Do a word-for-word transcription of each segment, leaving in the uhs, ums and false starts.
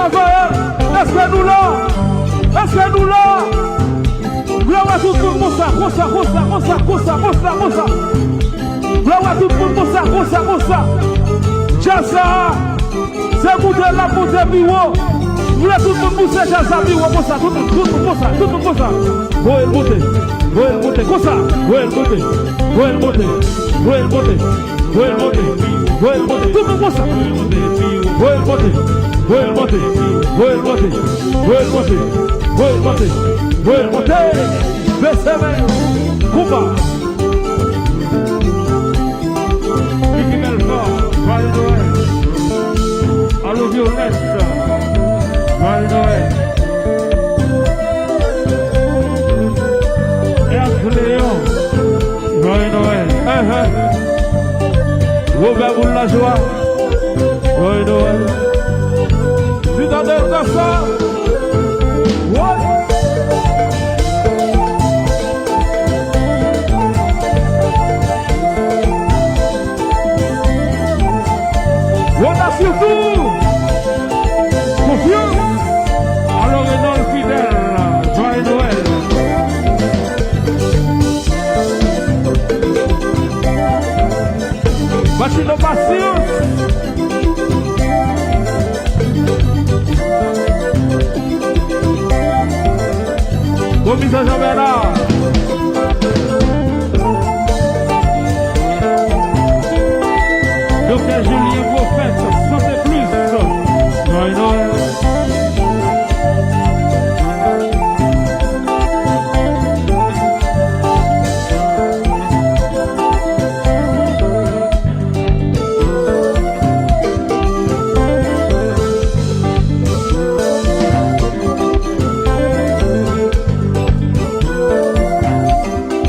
Èske nou la? Èske nou la? M vle wè tout moun konsa, konsa, konsa, konsa, konsa, konsa, konsa. M vle wè tout moun konsa, konsa, konsa. Djaz sa a, se moute l ap moute pi wo. M vle tout moun pouse djaz la pi wo konsa, tout moun, tout moun konsa, tout moun konsa. Voye l moute, voye l moute, konsa, voye l moute, voye l moute, voye l moute, voye l moute, voye l moute, tout moun konsa. Voye l moute, voye l moute, voye l moute, voye l moute, voye l moute, voye l moute. Bese men yo. Koupa. Vicky Belfort, Joyeux Noël. Alo Violette, Joyeux Noël. Herve Léon, Joyeux Noël. Hein, hein. Robert Boul Lajwa, Joyeux Noël. Sitadèl Kasa. Woy. Wona sitou. Konfyans. Alo Renol Fidèl, Joyeux Noël. Machino Pasyans. Komisè Jean Bernard. Doktè Julien Prophète, Santé Plus. Joyeux Noël.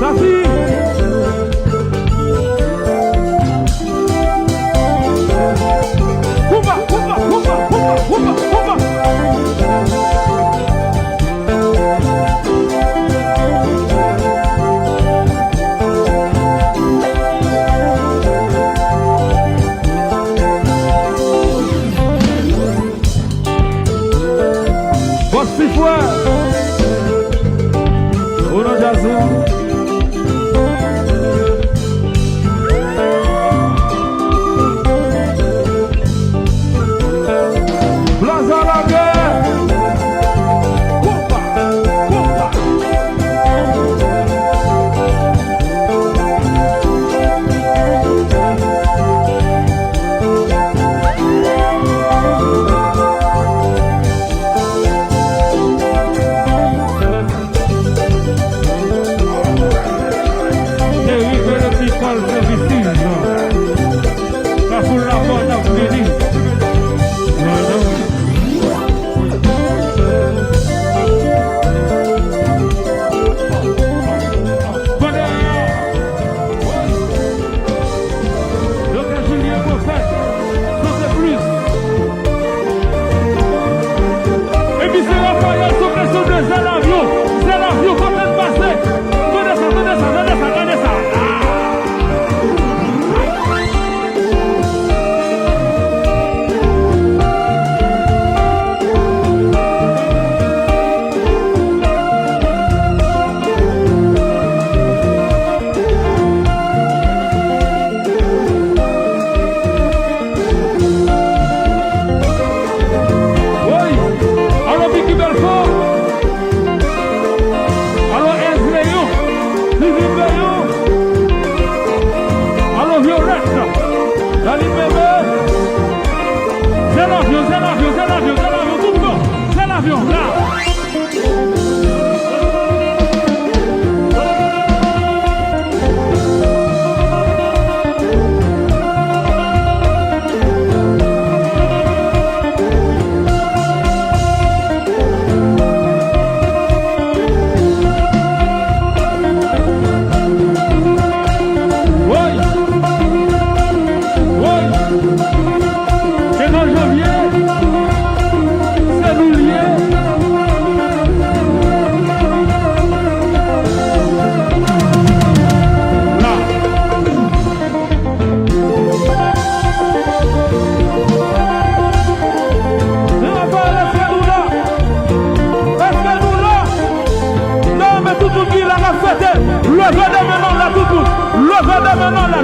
Tafi! Koupa, koupa, koupa, koupa, koupa, koupa. Bòs Pifwè. O non Djazou. Plaza Lagè. Konpa, konpa.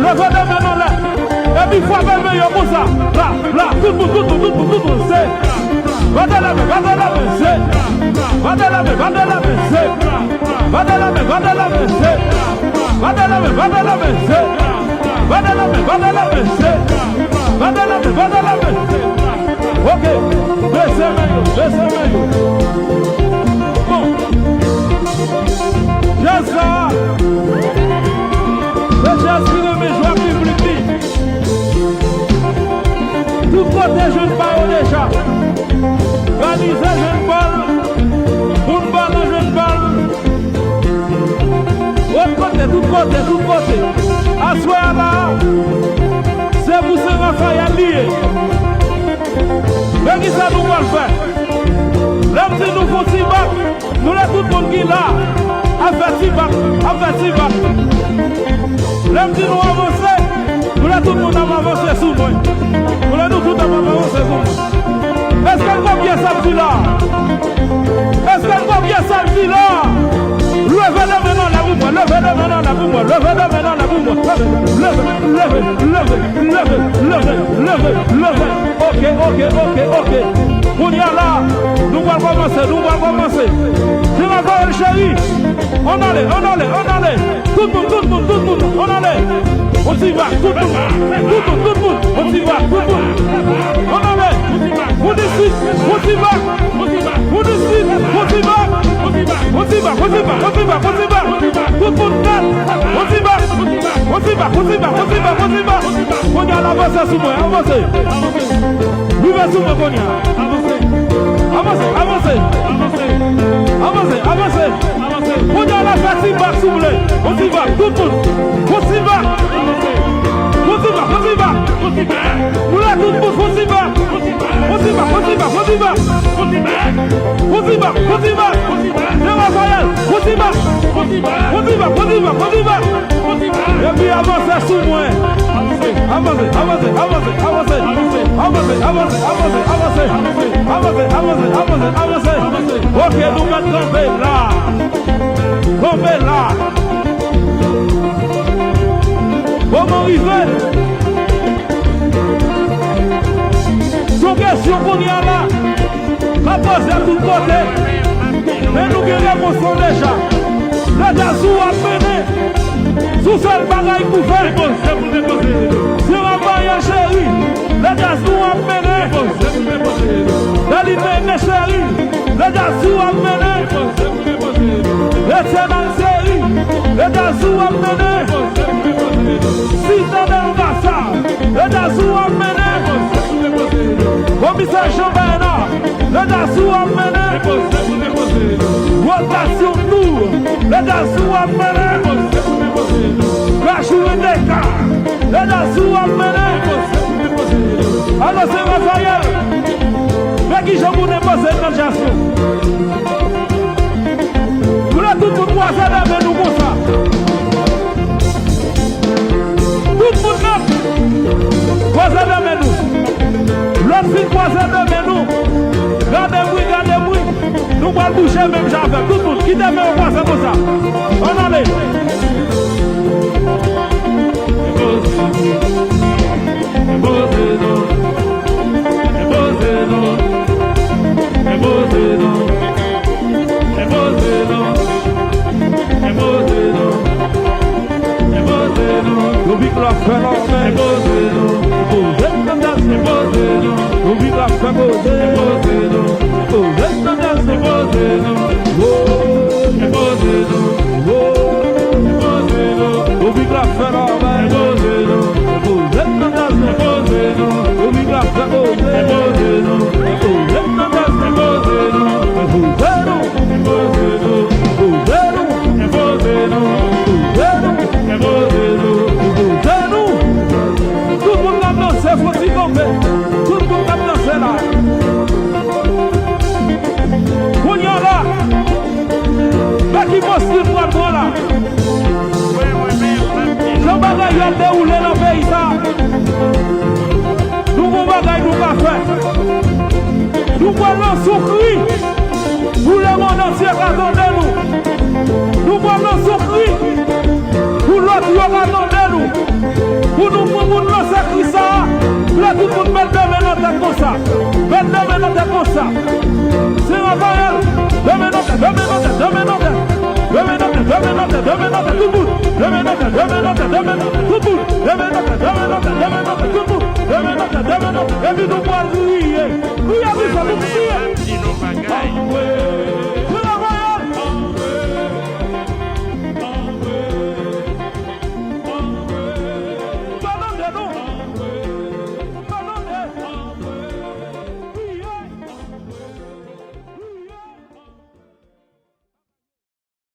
Leve de men anlè. Epi frape men yo konsa. La, la, tout moun, tout moun, tout moun, tout moun, se. Bate la men, bate la men, se. Bate la men, bate la men, se. Bate la men, bate la men, se. Bate la men, bate la men, se. Bate la men, bate la men, se. Bate la men, bate la men, se. Ok. Bese men yo, bese men yo. Bon. Jazz la. Se jazz ki renmen jwe ak piblik li. Tout kote jwenn pa yo deja. Gadize jwenn pa l. Moun pa l jwenn pa l. Lòt kote, tout kote, tout kote. Aswè a la, se pou Sen Rafayèl li ye. Men kisa nou pral fè? Lè m di nou fè ti bak, nou lè tout moun ki la ap fè ti bak, ap fè ti bak. Lè m di nou avanse, nou lè tout moun ap avanse sou mwen. Nou lè nou tout ap avanse sou mwen. Èske n konprann sa m di la? Èske n konprann sa m di la? Leve de men anlè pou mwen, leve de men anlè pou mwen, leve de men anlè pou mwen. Leve, leve, leve, leve, leve, leve, leve. Ok, ok, ok, ok. Kounye a la, nou pral kòmanse, nou pral kòmanse. Sen Rafayèl cheri. Ann ale, ann ale, ann ale. Tout moun, tout moun, tout moun, ann ale. On ti bak, tout moun, tout moun, tout moun, on ti bak, tout moun. Ann ale. Moun isit, on ti bak. Moun isit, on ti bak. On ti bak, on ti bak, on ti bak, on ti bak. Tout moun nèt. On ti bak. On ti bak, on ti bak, on ti bak, on ti bak. Kounye a la avanse sou mwen, avanse. Rive sou mwen kounye a. Avanse, avanse. Avanse, avanse. Kounye a la fè ti bak souple. On ti bak, tout moun. On ti bak. On ti bak, on ti bak. Nou la tout moun, on ti bak. On ti bak, on ti bak, on ti bak. On ti bak, on ti bak. Sen Rafayèl, on ti bak. On ti bak, on ti bak, on ti bak. Epi avanse sou mwen. Avanse, avanse, avanse, avanse. Avanse, avanse, avanse, avanse. Avanse, avanse, avanse, avanse. Ok, nou mèt kanpe la. Kanpe la. Kòman rive? Se yon kesyon kounye a la. Ka poze tout kote. Men nou gen repons lan deja. Lè Djazou ap mennen. Sou sèl bagay pou fè. Depoze pou depoze. Se Rafael cheri. Lè Djazou ap mennen. Depoze pou depoze. Lè li mennen cheri. Lè Djazou ap mennen. Depoze pou depoze. Etènèl cheri. Lè Djazou ap mennen. Depoze pou depoze. Sitan Delgasa. Lè Djazou ap mennen. Depoze pou depoze. Komisè Jean Bernard. Lè Djazou ap mennen. Depoze pou depoze. Wotasyon tou. Lè Djazou ap mennen. Depoze pou depoze. Rajou Rebecca. Lè Djazou ap mennen. Depoze pou depoze. Alò se Rafael. Men kijan pou depoze nan Djazou. Nou lè tout moun kwaze de men nou konsa. Tout moun nèt. Kwaze de men nou. Lè n fin kwaze de men nou. Gade m wi, gade m wi. Nou pral bouje menm jan avè m. Tout moun, kite men yo kwaze konsa. Ann ale. Depoze. Depoze non. Depoze non. Depoze non. Depoze non. Depoze non. Depoze non. Yo big la fè la fè. Depoze non. Depoze nan djaz. Depoze non. Yo big la fè poze. Depoze non. Depoze nan djaz. Depoze non. Wo. Depoze non. Wo. Depoze non. Yo big la fè la fè. Depoze non. Depoze nan djaz. Depoze non. Yo big la fè poze. Depoze non. Depoze nan djaz. Depoze non. Depoze non. Depoze non. Depoze non. Depoze non. Depoze non. Depoze non. Tout moun k ap danse, fò ti kanpe. Tout moun k ap danse la. Kounye a la, men ki pòz ki pran pran la. Jan bagay yo ap dewoule nan peyi sa, nou gon bagay nou ka fè. Nou pral lanse yon kri pou lemonn antye ka tande nou. Nou pral lanse yon kri pou lòt Pou yo ka tande nou. Pou nou, pou moun lanse kri sa a, lè tout moun met de men nan tèt konsa. Met de men nan tèt konsa. Se Raphaël. De men nan tèt, de men nan tèt, de men nan tèt. De men nan tèt, de men nan tèt, de men nan tèt, tout moun. De men nan tèt, de men nan tèt, de men nan tèt, tout moun. De men nan tèt, de men nan tèt, de men nan tèt, tout moun. De men nan tèt, de men nan tèt, epi nou pral kriye. Kriye, kriye, nou kriye.